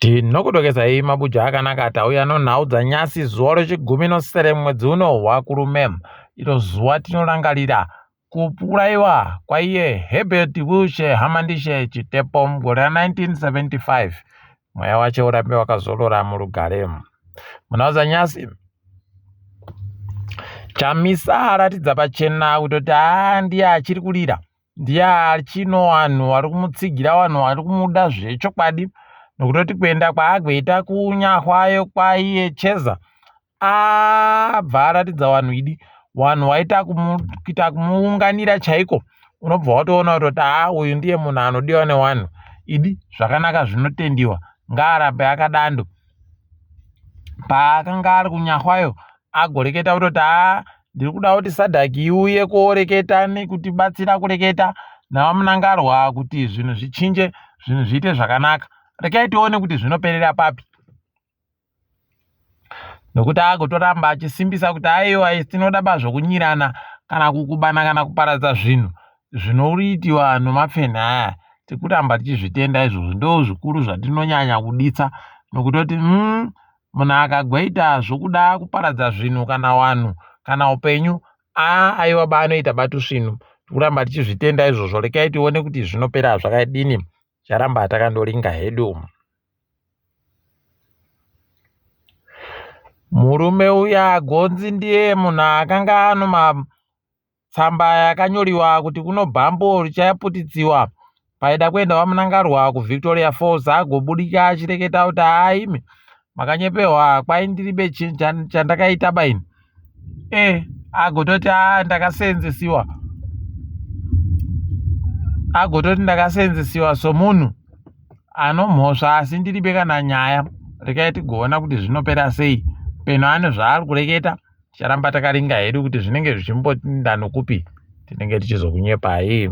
Tinokudokesai mabuja akanaka tauya nonhau dzanyasi zuva rechigumi nosere mwedzi uno waKurume iro zuva tinorangarira kuuraiwa kwaiye Herbert Wilshe Hamandishe Chitepo mugore ra 1975 mweya wache urambe wakazorora murugare. Munhau dzanyasi Chamisa aratidza pachena kutoti haa ndiye achiri kurira ndiye achino vanhu vari kumutsigira vanhu vari kumuda zvechokwadi nokutoti kuenda kwaagoita kunyahwayo kwaiye cheza abva aratidza vanhu idi vanhu vaita kuita kumuunganira chaiko unobva watoona kutoti haa uyu ndiye munhu anodiwa nevanhu idi zvakanaka zvinotendiwa ngaarambe akadando paakanga ari kunyahwayo agoreketa kutoti haa ndiri kuda kuti sadhaki iuye koreketa nekutibatsira kureketa navamunangarwa kuti zvinhu zvichinje zvinhu zviite zvakanaka rekai tione kuti zvinoperera papi nokuti agotoramba achisimbisa kuti aiwa isi tinoda ba zvokunyirana kana kukubana kana kuparadza zvinhu zvinoitiwa nomapfeni aya tikuramba tichizvitenda izvozvo ndo zvikuru zvatinonyanya kuditsa nokutoti mm, munhu akagoita zvokuda kuparadza zvinhu kana vanhu kana upenyu aa aiwa ba anoita batusvinu tikuramba tichizvitenda izvozvo rekai tione kuti zvinopera zvakadini charamba takandoringa hedu Murume uya gonzi ndiye munhu akanga anoma tsamba yakanyoriwa kuti kuno bhambo richaputitsiwa paida kuenda vamunangarwa kuvictoria falls agobudika achireketa kuti haimi makanyepewa kwai ndiribe chandakaita baini e agototi a ndakasenzesiwa agototi ndakasenzesiwa somunhu anomhosva asi ndiribe kana nyaya rekai tigoona kuti zvinopera sei peno ane zvaari kureketa ticharamba takaringa hedu kuti zvinenge zvichimbonda nokupi tinenge tichizokunyepai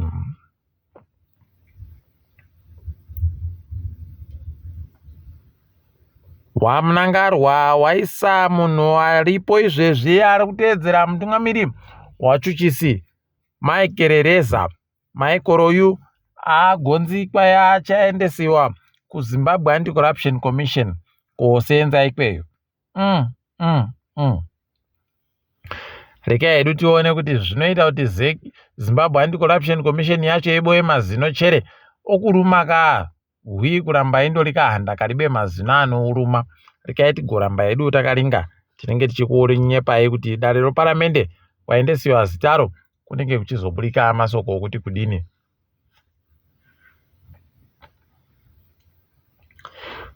WaMnangarwa waisa munhu aripo izvezvi ari kuteedzera mutungamiri wachuchisi Mike Rereza. Michael uyu aagonzi kwai achaendesiwa kuZimbabwe Anti-Corruption Commission koseenza ikweyo. Mm, mm, mm. Rekai hedu tione kuti zvinoita kuti ZEC Zimbabwe Anti-Corruption Commission yacho iboye mazino chere okuruma kaa hwii kuramba indori kahanda karibe mazino anouruma. Rekai tigoramba hedu takaringa tinenge tichikurinyepai kuti dare roparamende kwaendesiwa zitaro kunenge kuchizoburika masoko okuti kudini.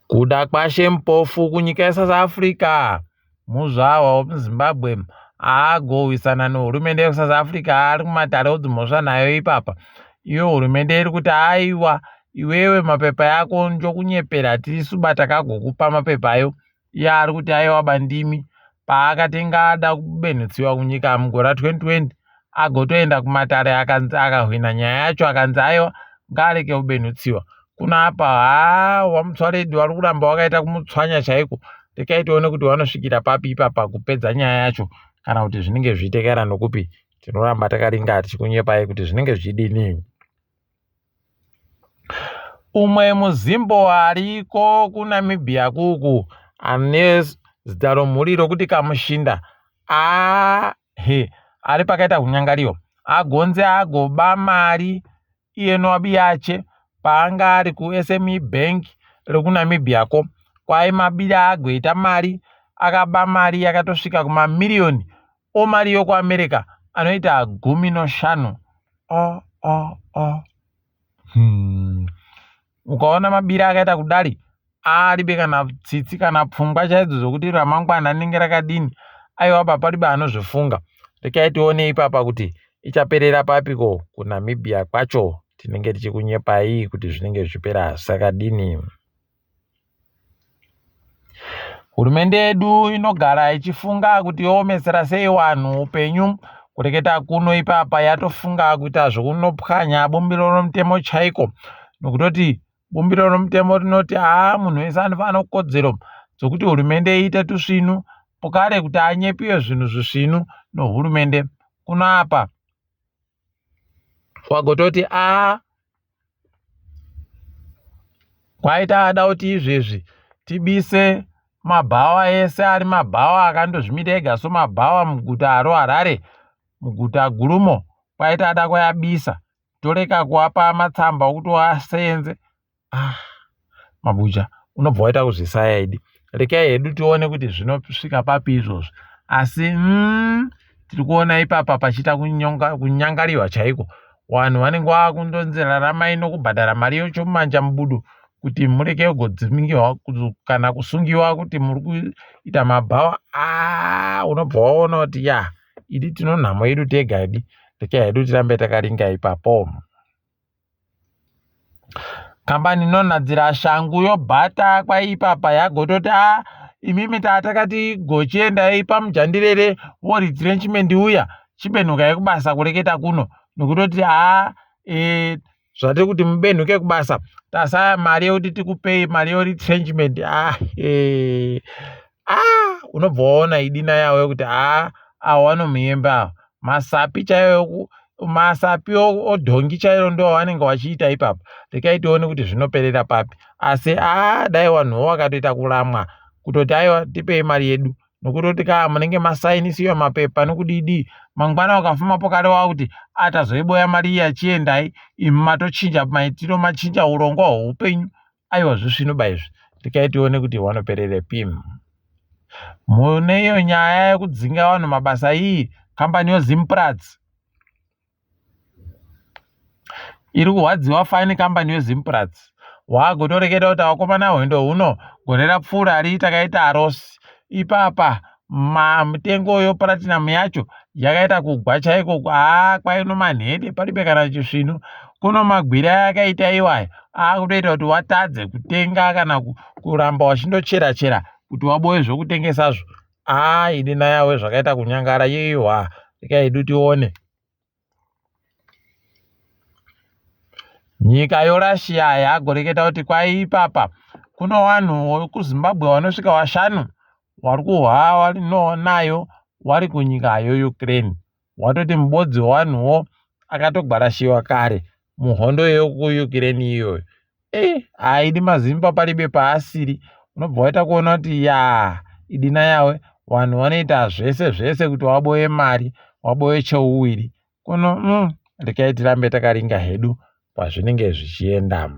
Kudakwashe Mpofu kunyika yeSouth Africa muzvahwa wemuZimbabwe agowisana nehurumende yekuSouth Africa ari kumatare odzimhosva nayo ipapa. Iyo hurumende iri kuti aiwa iwewe mapepa yako njokunyepera tisu ba takagokupa mapepa ayo iye ari kuti aiwa bandimi paakatenga ada kubenhutsiwa kunyika mugore ra 2020 agotoenda kumatare akanzi akahwina nyaya yacho akanzi aiwa ngaareke kubenhutsiwa kuno apa haa wamutswaredi wari kuramba wakaita kumutswanya chaiko rekai tione kuti wanosvikira papi ipapa kupedza nyaya yacho kana kuti zvinenge zvichitekera nokupi tinoramba takaringa tichikunyepai kuti zvinenge zvichidini Umwe muZimbo ariko kuNamibia kuku ane zita romhuri rokuti Kamushinda ahe ari pakaita kunyangariwa agonze agoba mari iye noabiyache paanga ari kuSME Bank rekuNamibia ko kwai mabira agoita mari akaba mari yakatosvika kumamiriyoni omari yokuAmerica anoita 15 o o o hmm. Ukaona mabira akaita kudari aribe kana tsitsi kana pfungwa chaidzo dzokuti ramangwana rinenge rakadini aiwa pa paribe anozvifunga rekai tione ipapa kuti ichaperera papiko kunamibia kwacho tinenge tichikunyepai kuti zvinenge zvichipera zvakadini Hurumende yedu inogara ichifunga kuti yoomesera sei vanhu upenyu. Kureketa kuno ipapa yatofunga kuita zvekunopwanya bumbiro romutemo chaiko nokutoti bumbiro romutemo rinoti haa munhu wese anofanira kodzero dzokuti hurumende iite tusvinu pokare kuti anyepiwe zvinhu zvisvinu nohurumende. Kuno apa wagototi aa kwaita ada kuti izvezvi tibise mabhawa ese ari mabhawa akandozvimira ega so mabhawa muguta roHarare muguta gurumo kwaita ada kuyabisa toreka kuapa matsamba okuti wasenze ah mabuja unobva waita kuzvisaya idi rekai hedu tione kuti zvinosvika papi izvozvo asi mm, tiri kuona ipapa pachiita kunyangariwa chaiko vanhu vanenge vakundonzi raramai nokubhadhara mari yochomanja mubudu kuti mureke kugodzimingiwa kana kusungiwa kuti muri kuita mabhawa a unobva waona kuti ya idi tinonhamo yedu tega idi rekai hedu tirambe takaringa ipapo. Kambani inonadzira shangu yobhata kwaipapa yagototi a imimi tatakati gochiendai pamujandirere woretrenchment uya chibenhukai kubasa kureketa kuno nokutoti a e, zvatiri kuti mubenhuke kubasa tasaya mari yekuti tikupei mari yeretrenchment a e, ah unobva waona idina yawo yekuti haa awo vanomuyemba awa masapi chaiwo masapi odhongi chairo ndo avanenge vachiita ipapo rekai tione kuti zvinoperera papi asi aa dai vanhuwo vakatoita kuramwa kutoti aiwa tipei mari yedu nokutoti kaa munenge masainisiwa mapepa nokudidii mangwana ukafamapo kare wakuti atazoiboya mari iya chiendai imi matochinja maitiro machinja urongwa hweupenyu Aiwa zvisvinoba izvi rekai tione kuti wanopererepi. Mune iyo nyaya yekudzinga vanhu mabasa iyi kambani yoZimprats iri kurwadziwa fani kambani yoZimprats wagotoreketa kuti vakomana hwendo huno gore rapfuura ri takaita arosi ipapa mitengo yopuratinum yacho yakaita kugwa chaiko haa kwaino manhede palibe kana chisvinu kuno magwira akaita iwaya akutoita kuti watadze kutenga kana kuramba wachindochera chera kuti waboe zvekutengesazvo haa ini nayawe zvakaita kunyangara yeihwa rikaidu tione Nyika yoRussia yagoreketa kuti kwai ipapa kuno vanhu vekuZimbabwe vanosvika vashanu vari kuhwa vari nayo vari kunyika yoUkraine. Watoti mubodzi wevanhuwo akatogwarashiwa kare muhondo yekuUkraine iyoyo. Eh, haidi maZimba palibe paasiri unobva waita kuona kuti yaa idina yawe vanhu vanoita zvese zvese kuti waboye mari waboye cheuwiri kuno mm, rekai tirambe takaringa hedu kwazvinenge zvichienda.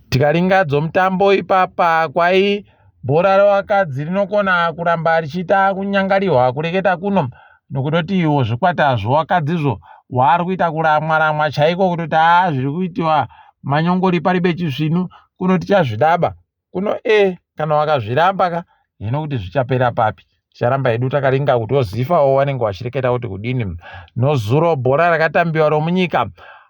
Tikaringa dzomutambo ipapa kwai bhora revakadzi rinokona kuramba richiita kunyangariwa kureketa kuno nokutoti iwo zvikwata zvovakadzizvo waari kuita kuramwa ramwa chaiko kutoti haa zviri kuitiwa manyongori paribe chisvinu kuno tichazvidaba kuno e kana wakazviramba ka hino kuti zvichapera papi ticharamba hedu takaringa kuti ozifawo wanenge wachireketa kuti kudini nozuro bhora rakatambiwa romunyika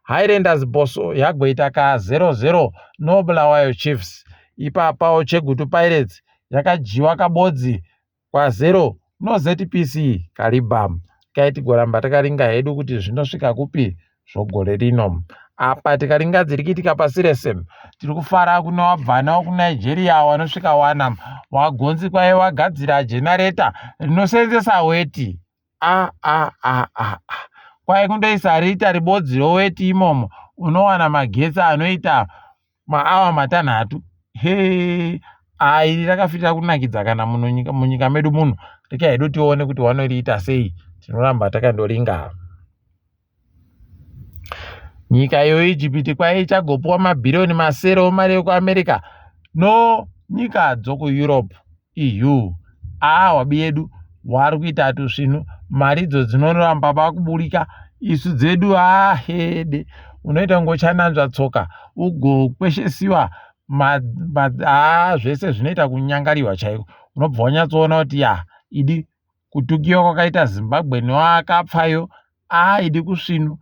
Highlanders Bosso yagoita ka 0-0 noBulawayo Chiefs ipapawo Chegutu Pirates yakadyiwa kabodzi kwazero no ZPC Kariba kai tigoramba takaringa hedu kuti zvinosvika kupi zvogore rino apa tikaringa dziri kuitika pasi rese tiri kufara kune wabvana wekunigeria wanosvika wana wagonzi kwaive wagadzira jenareta rinoseenzesa weti a a a a kwai kundoisa rita ribodzi roweti imomo unowana magetsi anoita maawa matanhatu he iri rakafitira kunakidza kana munyika medu muno rekai hedu tione kuti wanoriita sei tinoramba takandoringa nyika yeijipiti kwai ichagopuwa mabhiriyoni masere omari yekuamerica no nyika dzokueurope EU aa wabi yedu wari kuita tusvinu mari idzo dzinoramba vakuburika isu dzedu ahede unoita kunge uchananzva tsoka ugokweshesiwa haa zvese zvinoita kunyangariwa chaiko unobva wanyatsoona kuti ya idi kutukiwa kwakaita zimbabwe neakapfayo aa idi kusvinu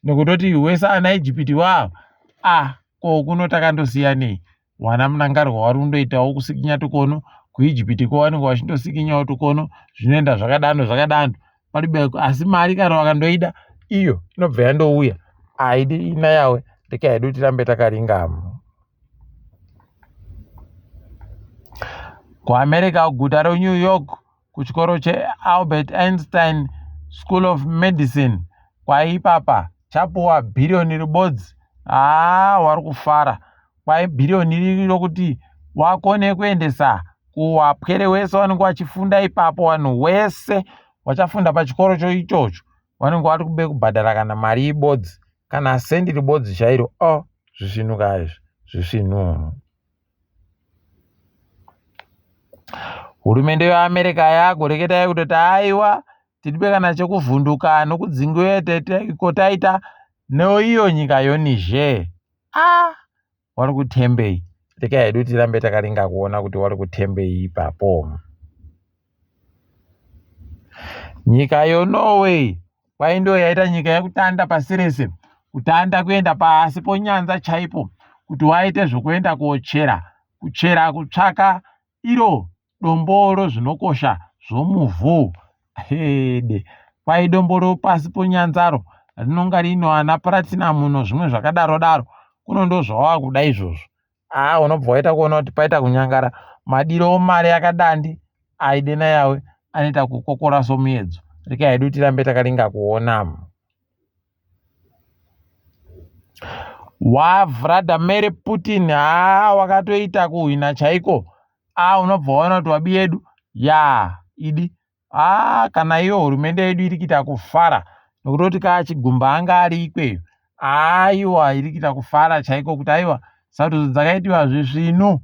nekutoti wese ana ijipiti wavo a ko kuno takandosiyanei Wana Mnangarwa wari kundoitawo kusikinya tukono kuIjipiti ko vanenge vachindosikinyawo tukono zvinoenda zvakadano zvakadano palibe asi mari kana wakandoida iyo inobva yandouya aidi ina yawe reka hedu tirambe takaringama kuamerica guta renew york kuchikoro chealbert einstein school of medicine kwaipapa Chapuwa bhiriyoni ribodzi haa wari kufara kwai bhiriyoni riri rokuti wakone kuendesa kuwapwere wese wanenge wachifunda ipapo vanhu wese wachafunda pachikoro cho ichocho vanenge vari kube kubhadhara kana mari ibodzi kana sendi ribodzi chairo o oh, zvisvinu ka izvi zvisvinu hurumende yeamerica yagoreketa kutoti aiwa tiribe kana chekuvhunduka nokudzingiwe kotaita noiyo nyika yoniger a ah, wari kutembei rekai hedu tirambe takaringa kuona kuti wari kutembei ipapo nyika yonorway kwai ndiyo yaita nyika yekutanda pasi rese kutanda kuenda pasi ponyanza chaipo kuti waite zvokuenda kochera kuchera kutsvaka iro dombo rozvinokosha zvomuvhu hede kwai dombo ropasi ponyanzaro rinonga rino ana puratinum nozvimwe zvakadaro daro kuno ndozvawava kuda izvozvo aa unobva waita kuona kuti paita kunyangara madiro omari akadandi aidena yawe anoita kukokora somuedzo rekai hedu tirambe takaringa kuona wavladimir putin haa wakatoita kuhwina chaiko a unobva waona kuti wabi yedu ya idi haa kana iyo hurumende yedu iri kuita kufara nokutoti kaa chigumba anga ari ikweyo aiwa iri kuita kufara chaiko kuti aiwa sarudzo dzakaitiwa zvisvinu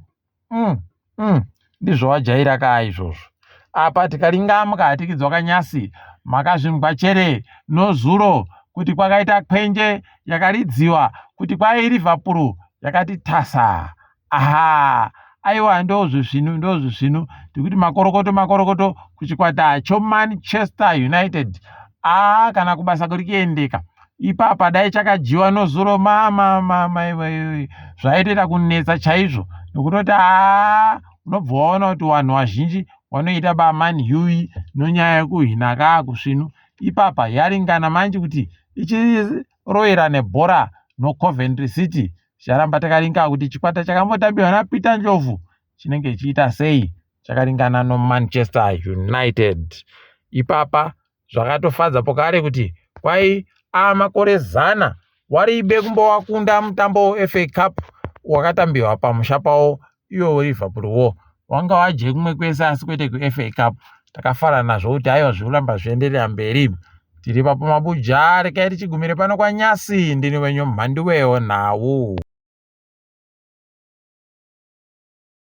mm, mm. Ndizvo wajaira kaa izvozvo. Apa tikaringa mukahatikidzwa kanyasi makazvimbwa chere nozuro kuti kwakaita kwenje yakaridziwa kuti kwai Liverpool yakati tasa. Aha, aiwa ndozvisvinu ndozvisvinu tikuti makorokoto makorokoto kuchikwata choManchester United. Aa kana kubasa kuri kuendeka ipapa dai chakadyiwa nozuro mama mama iwe zvaitoita kunetsa chaizvo nokutoti haa unobva waona kuti vanhu vazhinji vanoita baman hui nonyaya yekuhwina kaa kusvinu ipapa yaringana manje kuti ichiroyera nebhora nocoventry city ticharamba takaringa kuti chikwata chakambotambiwa napeter ndlovu chinenge chiita sei chakaringana nomanchester united ipapa Zvakatofadza pokare kuti kwai amakore zana waribe kumbowakunda mutambo weFA Cup wakatambiwa pamusha pawo iwo weLiverpool wo wanga wadye kumwe kwese asi kwete kuFA Cup. Takafara nazvo kuti aiwa zviri kuramba zvienderera mberi. Tiri papo mabuja rekai tichigumire pano kwanyasi ndini wenyu mhanduwewo nhau.